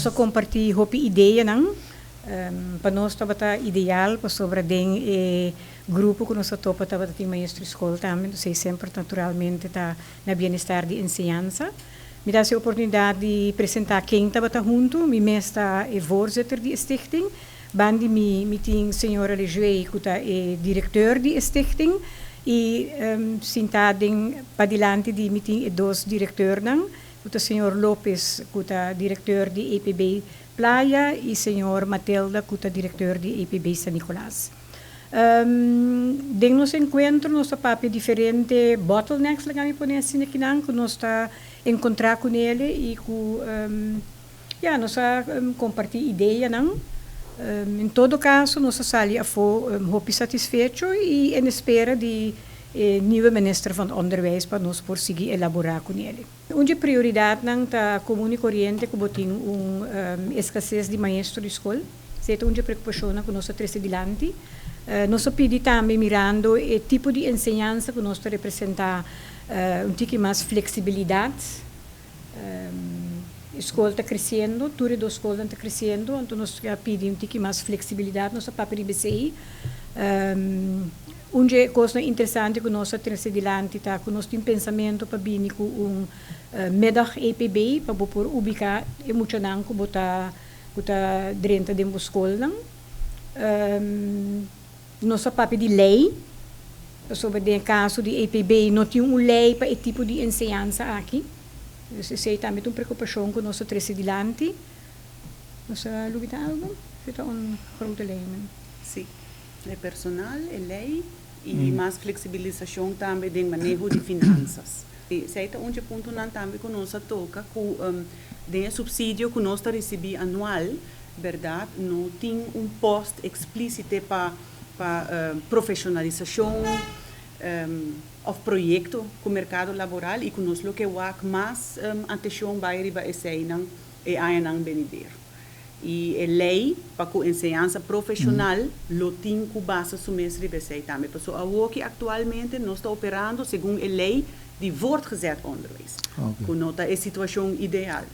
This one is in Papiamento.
Nos a kompartí hopi ideanan. Pa nos tabata ideal pasobra den e grupo ku nos a topa tabatin maestro di skol tambe, entonces semper naturalmente ta na bienestar di enseñansa. Mi ta hasi oportunidat di presentá ken tabata huntu. Mi mes ta e voorzitter di e stichting. Bandi mi mi tin señora Lejuey ku ta e direkteur di e stichting i sintá den padilanti di mi tin e dos direkteurnan ku ta señor Lopez ku ta direkteur di EPB Playa i señor Matilda ku ta direkteur di EPB San Nicolas. Den nos enkuentro nos ta papia diferente bottlenecks, laga mi pone asina kinan, ku nos ta enkontrá kunele i ku ya nos a kompartí ideanan. En todo kaso nos a sali afó hopi satisfecho i en espera di e nieuwe minister van Onderwijs pa nos por sigui elaborá kunele. Un di e prioridatnan ta komun i koriente ku bo tin un eskases di maestro di skol. Esei ta un di e preokupashonnan ku nos ta trese dilanti. Nos a pidi tambe mirando e tipo di enseñansa ku nos ta representá un tiki mas fleksibilidat. E skol ta kresiendo, tur e dos skolnan ta kresiendo, anto nos a pidi un tiki mas fleksibilidat, nos a papia riba esei. Un dje kosnan interesante ku nos a trese dilanti ta ku nos tin pensamentu pa bini ku un middag EPB pa bo por ubiká e muchanan ku bo ta ku ta drenta den bo skolnan. Nos a papia di lei, pasobra den e kaso di EPB no tin un lei pa e tipo di enseñansa aki. Dus esei tambe ta un preokupashon ku nos a trese dilanti. Nos a lubida algu? Esei ta un grote lijnen. Sí, e personal, e lei i mas fleksibilisashon tambe den maneho di finansas. Esei ta un dje puntonan tambe ku nos a toka ku den e supsidio ku nos ta risibí anual, bèrdat, no tin un pòst eksplísite pa pa profeshonalisashon òf proyekto ku merkado laboral i ku nos lo ke wak mas ateshon bai riba eseinan e añanan benidero. I e lei pa ku enseñansa profeshonal lo tin ku basa su mes riba esei tambe. Pasobra awoki aktualmente nos ta operando segun e lei di voortgezet onderwijs, ku no ta e situashon ideal.